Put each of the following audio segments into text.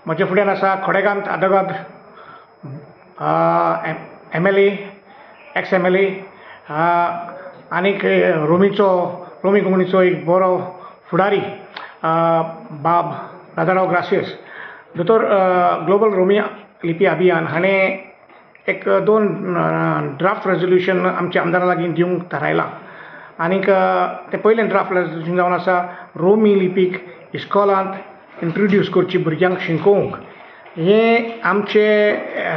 म्हज्या फुड्यान आसा खोडेगांत आदोगाद MLA, ex MLA, आनीक रोमीचो रोमी कोंकणीचो एक बरो फुडारी बाब राजाराव ग्रासियस. दोतोर, ग्लोबल रोमी लिपी अभियान हाणें एक दोन ड्राफ्ट रेजोल्युशन आमच्या आमदारा लागीं दिवंक थारायलां आनीक तें पयलें ड्राफ्ट रेजोल्युशन जावन आसा रोमी लिपीक इस्कॉलांत इंट्रोड्यूस करची, भुरग्यांक शिकोवंक. हें आमचे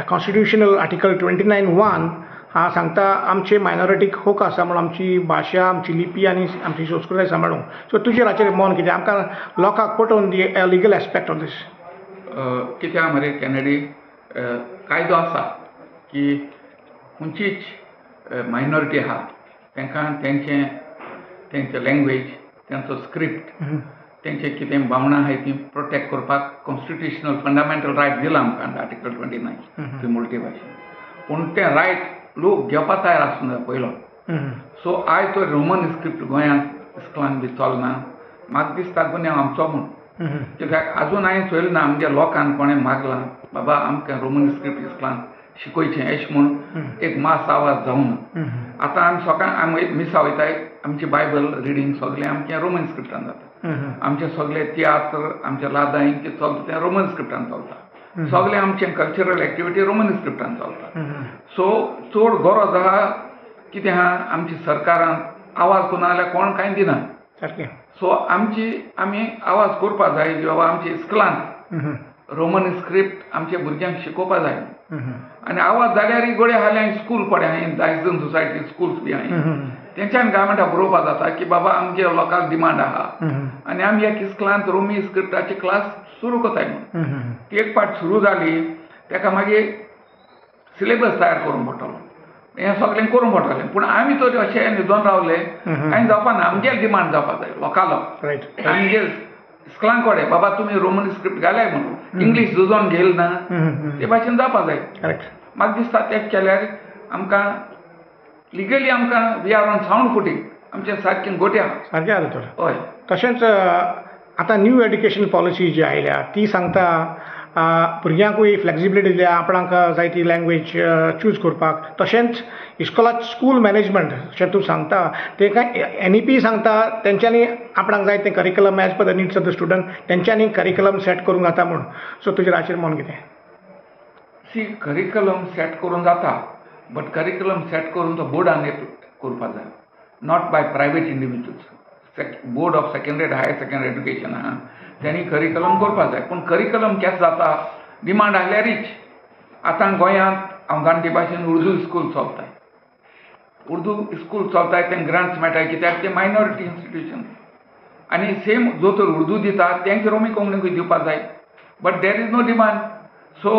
कॉन्स्टिट्युशनल आर्टिकल 29(1) हा सांगता आमचे मायनॉरिटीक हक आसा म्हूण आमची भाशा, आमची लिपी आनी आमची संस्कृताय सांबाळूंक. सो तुजेर हाचेर मन कितें, आमकां लोकांक पटोवन दी लिगल एस्पेक्ट ऑफ these. कितें आहा मरे कॅनेडी, कायदो आसा की खंयचीच मायनॉरिटी आहा तांकां तेंचे तेंचे लँग्वेज, तेंचो स्क्रिप्ट, तेंचे कितें भावनां आहाय ती प्रोटेक्ट करपाक कॉन्स्टिट्युशनल फंडामेंटल रायट दिला आमकां आर्टिकल 29 त्रिमुर्ती भाशेन. पूण तें रायट लोक घेवपा तयार आसूंक जाय पयलो. सो आयज तो रोमन स्क्रिप्ट गोंयांत इस्कॉलान बी चलना, म्हाका दिसता गुन्यांव आमचो म्हूण. कित्याक आजून हांवें चोयलें ना आमच्या लोकांक कोणें मागलां बाबा आमकां रोमन स्क्रिप्ट इस्कॉलान शिकोवचें अशें म्हूण एक मास आवाज जावना. आतां आमी सकाळ आमी मिसा वयताय, आमची बायबल रिडींग सगळें आमचें रोमन स्क्रिप्टान जाता. आमचे सगळे तियात्र, आमचे लादां कितें चलता तें रोमन स्क्रिप्टान चलता. सगळें आमचें कल्चरल एक्टिविटी रोमन स्क्रिप्टान चलता. सो चड गरज आहा कितें आहा आमची सरकारान आवाज करूं जाल्यार कोण कांय दिना. सो आमची आमी आवाज करपा जाय की बाबा आमच्या इस्कॉलांत रोमन स्क्रिप्ट आमच्या भुरग्यांक शिकोवपा जाय. आनी आवाज जाल्यार गोडे हाल्यार स्कूल पडे हांवें दायजन सोसायटी स्कुल्स बी हांवें तेंच्यान गव्हर्मेंटाक बरोवपा जाता की बाबा आमच्या लोकांक डिमांड आहा आनी आमी एक इस्कॉलांत रोमी स्क्रिप्टाची क्लास सुरू करताय म्हणून. ती एक पाट सुरू जाली ताका मागीर सिलेबस तयार करूंक पडटलो, हें सगळें करूंक पडटलें. पूण आमी तर अशें न्हिदोन रावले कांय जावपा ना. आमगेले डिमांड जावपा जाय लोकांलो, आमगे इस्कॉलां कडेन बाबा तुमी रोमन स्क्रिप्ट घालाय म्हणून, इंग्लीश जुजोन घेयल ना ते भाशेन जावपा जाय. म्हाका दिसता तें केल्यार आमकां लिगली आमकां we are on sound footing, आमचें सारकें गोटे आहा सारकें आहा दोतोर. हय, तशेंच आतां न्यू एड्युकेशन पॉलिसी जी आयल्या ती सांगता भुरग्यांकूय फ्लेक्सिबिलिटी दिल्या आपणाक जाय ती लँग्वेज चूज करपाक. तशेंच इस्कॉलांत स्कूल मॅनेजमेंट अशें तूं सांगता ते काय NEP सांगता तेंच्यांनी आपणाक जाय तें curriculum as per the needs of the student तेंच्यांनी करिकुलम सेट करूंक जाता म्हूण. सो तुजेर हाचेर मन कितें? सी, करिकुलम सेट करूंक जाता, बट करिकुलम सेट करून तो बोर्डान करपा जाय, not by private individuals. Board of secondary higher secondary education आहा तेणी करिकुलम करपा जाय. पूण करिकुलम केस जाता डिमांड आहल्यारीच. आतां गोंयांत हांव जाणटे भाशेन उर्दू स्कूल चलताय, उर्दू स्कूल चलताय तें ग्रांट्स मेळटाय कित्याक ते मायनॉरिटी इन्स्टिट्युशन आनी सेम जो तर उर्दू दिता तेंच रोमी कोंकणीकूय दिवपा जाय, but there is no demand. So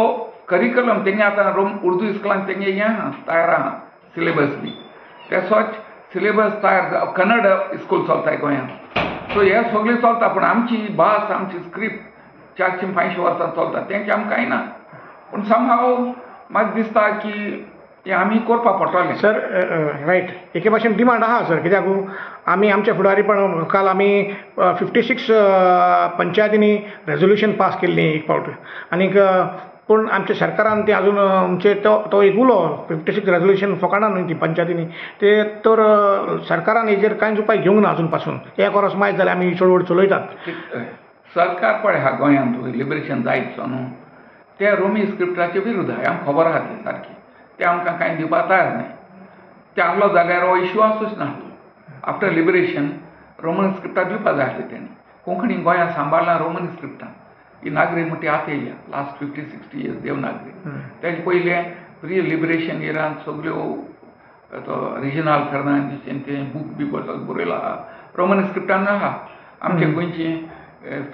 curriculum तेंगे आतां रोम उर्दू इस्कॉलान तेंगे हें आहा तयार आहा सिलेबस बी, तेसोच सिलेबस तयार कन्नड स्कूल चलताय गोंयांत. सो हे सगळें चलता, पूण आमची भास आमची स्क्रिप्ट 400-500 वर्सां चलता तेंचें आमकां कांय ना. पूण समहाव म्हाका दिसता की हें आमी करपा पडटलें. सर रायट, एके भाशेन डिमांड आहा सर, कित्याक आमी आमच्या फुडारीपण काल आमी 56 पंचायतींनी रेजोल्युशन पास केल्लीं एक फावट, आनीक पूण आमच्या सरकारान तें आजून आमचे तो एक उलो 56 रेजोल्युशन फकाणां न्हय ती पंचायतींनी ते तर सरकारान हेजेर कांयच उपाय घेवंक ना आजून पासून. एक वर्स मायज जालें आमी ही चळवळ चलयतात. सरकार पळय आहा गोंयांत लिबरेशन जायत न्हू ते रोमी स्क्रिप्टाचे विरुद्ध आहा, आमकां खबर आहा तें सारकें, ते आमकां कांय दिवपा तयार न्हय. ते आहलो जाल्यार हो इश्यू आसूच ना. आफ्टर लिबरेशन रोमन स्क्रिप्टाक दिवपा जाय आसलें तेणी. कोंकणी गोंयांत सांबाळ्ळा रोमन स्क्रिप्टान, ही नागरी म्हणटा ती आतां येयल्या लास्ट 50-60 इयर्स देवनागरी. तेजे पयलें प्री लिबरेशन इरान सगल्यो तो रिजनल फेर्नांदीस तें बूक बी बरयला आहा रोमन स्क्रिप्टान आहा. आमच्या गोंयची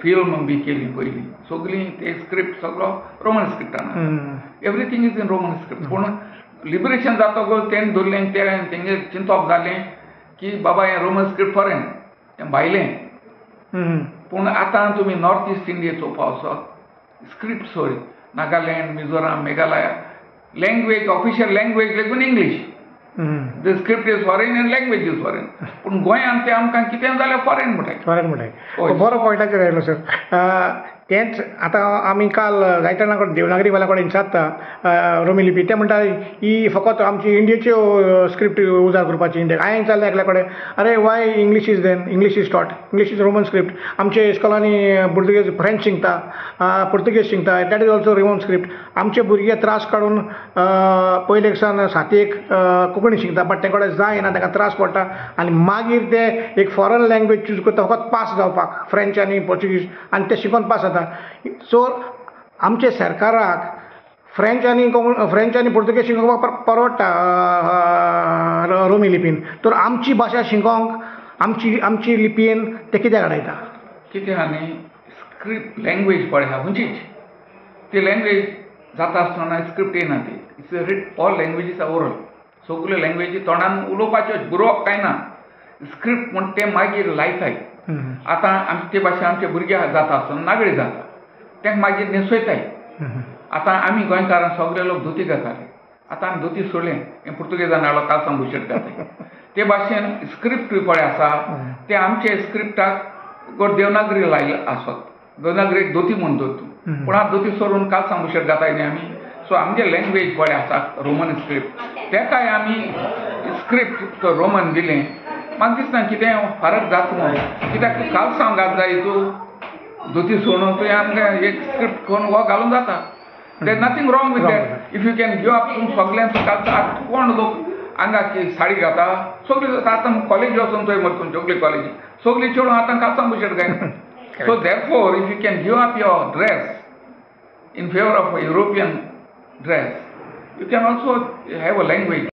फिल्म बी केली पयलीं सगळीं ते स्क्रिप्ट सगळो रोमन स्क्रिप्टान आसा, everything is in Roman script. पूण लिबरेशन जातकच तेणें धरलें तें तेंगे चिंतप जालें की बाबा हें रोमन स्क्रिप्ट फॉरेन, तें भायलें. पूण आतां तुमी नॉर्थ इस्ट इंडिया चोवपा वचत स्क्रिप्ट सोय Nagaland, Mizoram, Meghalaya language official language लेगून English, the script is foreign and language is foreign. पूण गोंयांत तें आमकां कितें जाल्यार फॉरेन म्हणटाय. फॉरेन म्हणटाय. बरो पॉयंटाचेर आयलो सर. तेंच आतां आमी काल जायते जाणा कडेन देवनागरी वाल्या कडेन विचारता रोमी लिपी, ते म्हणटा ही फकत आमची इंडियेच्यो स्क्रिप्ट उजार करपाची इंडियाक. हांवें विचारलें एकल्या कडेन, अरे why English is then, English is taught, English is Roman script. आमचे इस्कॉलांनी पुर्तुगेज फ्रेंच शिकता, पुर्तुगेज शिकता, that is also Roman script. आमचे भुरगे त्रास काडून पयलेक सान सातयेक कोंकणी शिकता, बट तें कडेन जायना, तांकां त्रास पडटा आनी मागीर ते एक फॉरन लँग्वेज चूज करता फकत पास जावपाक, फ्रेंच आनी पोर्चुगीज, आनी ते शिकोन पास जाता. सो आमचे सरकाराक फ्रेंच आनी फ्रेंच आनी पुर्तुगेज शिकोवपाक परवडटा रोमी लिपीन, तर आमची भाशा शिकोवंक आमची आमची लिपयेन ते कित्याक अडयता? कितें आहा न्ही, स्क्रिप्ट लँग्वेज पळय आहा खंयचीच ती लँग्वेज जाता आसतना स्क्रिप्ट येना ती. It's writ, all languages are oral. सगल्यो लँग्वेजी तोंडान उलोवपाच्यो, बरोवप कांय ना. स्क्रिप्ट म्हण तें मागीर लायताय. आतां आमचे ते भाशेन आमचे भुरगे जाता आसतना नागडी जाता, तांकां मागीर न्हेसयताय. आतां आमी गोंयकारां सगळे लोक धोती घाताले, आतां आमी धोती सोडलें, हें पुर्तुगेजान हाडलो कालसांव बुशेट घाताय. ते भाशेन स्क्रिप्ट पळय आसा ते आमचे स्क्रिप्टाक देवनागरी लायले आसत, देवनागरीक धोती म्हूण धरतूं, पूण आतां धोती सोडून कालसांव बुशेट घाताय न्ही आमी. सो आमगे लँग्वेज पळय आसा रोमन स्क्रिप्ट, तेकाय आमी स्क्रिप्ट रोमन दिलें, म्हाका दिसना कितें फरक जाता म्हणून. कित्याक तूं कालसांव घात जाय, तूं धोती सोडून तुवें आमकां एक स्क्रिप्ट करून हो घालून जाता. There is nothing wrong with that if you can give up. तूं सगल्यांक कालसांव, कोण लोक हांगा साडी घाता सगळी, आतां कॉलेज वचून थंय मरे सगळी कॉलेजी सगळी चेडूं आतां कालसांव बुशेट घायना. So therefore if you can give up your dress in favour of European dress, you can also have a language.